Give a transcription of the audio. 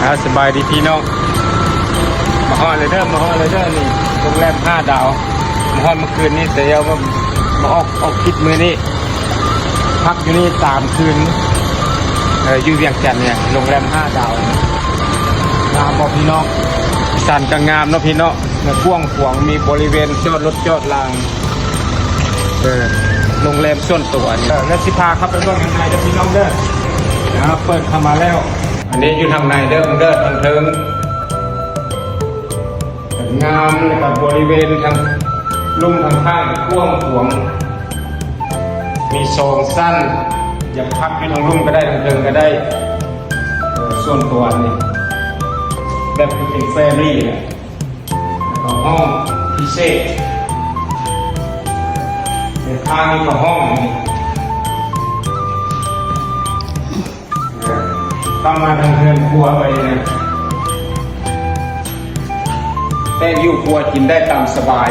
ອ່າ ສະບາຍດີພີ່ນ້ອງ ມາຮອດແລ້ວເດີ ມາຮອດແລ້ວເດີ ນີ້ໂຮງແຮມຫ້າດາວ ມາຮອດມື້ຄືນນີ້ ແຕ່ວ່າມາອອກ ອອກຄລິບມື້ນີ້ ພັກຢູ່ນີ້ສາມຄືນ ເອີ ຢູ່ວຽງຈັນນີ້ ໂຮງແຮມຫ້າດາວ ງາມບໍ່ພີ່ນ້ອງ? ສັນກະງາມເນາະພີ່ເນາະ ກວ້າງຂວາງ ມີບໍລິເວນຈອດລົດຈອດລາງ ເອີ ໂຮງແຮມສ່ວນຕົວນີ້ ເອີ ແລ້ວຊິພາເຂົ້າໄປເບິ່ງຂ້າງໃນເດີພີ່ນ້ອງເດີ ເອົາ ເປີດເຂົ້າມາແລ້ວ ອັນນີ້ຢູ່ທາງໃນເດີ ເບິ່ງເດີ ທາງເທິງ ງາມ ແລ້ວກໍບໍລິເວນທາງລຸ່ມທາງຂ້າງກວ້າງຂວາງ ມີສອງຊັ້ນ ຢາກພັກຢູ່ທາງລຸ່ມກໍໄດ້ ທາງເທິງກໍໄດ້ ເອີ ສ່ວນຕົວນີ້ ແບບເປັນແຟມິລີນະ ແລ້ວກໍຫ້ອງພິເສດ ເປັນຂ້າງນີ້ກໍຫ້ອງນີ້ ເຂົ້າມາທາງເຮືອນຄົວໄປນີ້ນະ ແຕ່ຢູ່ຄົວກິນໄດ້ຕາມສະບາຍ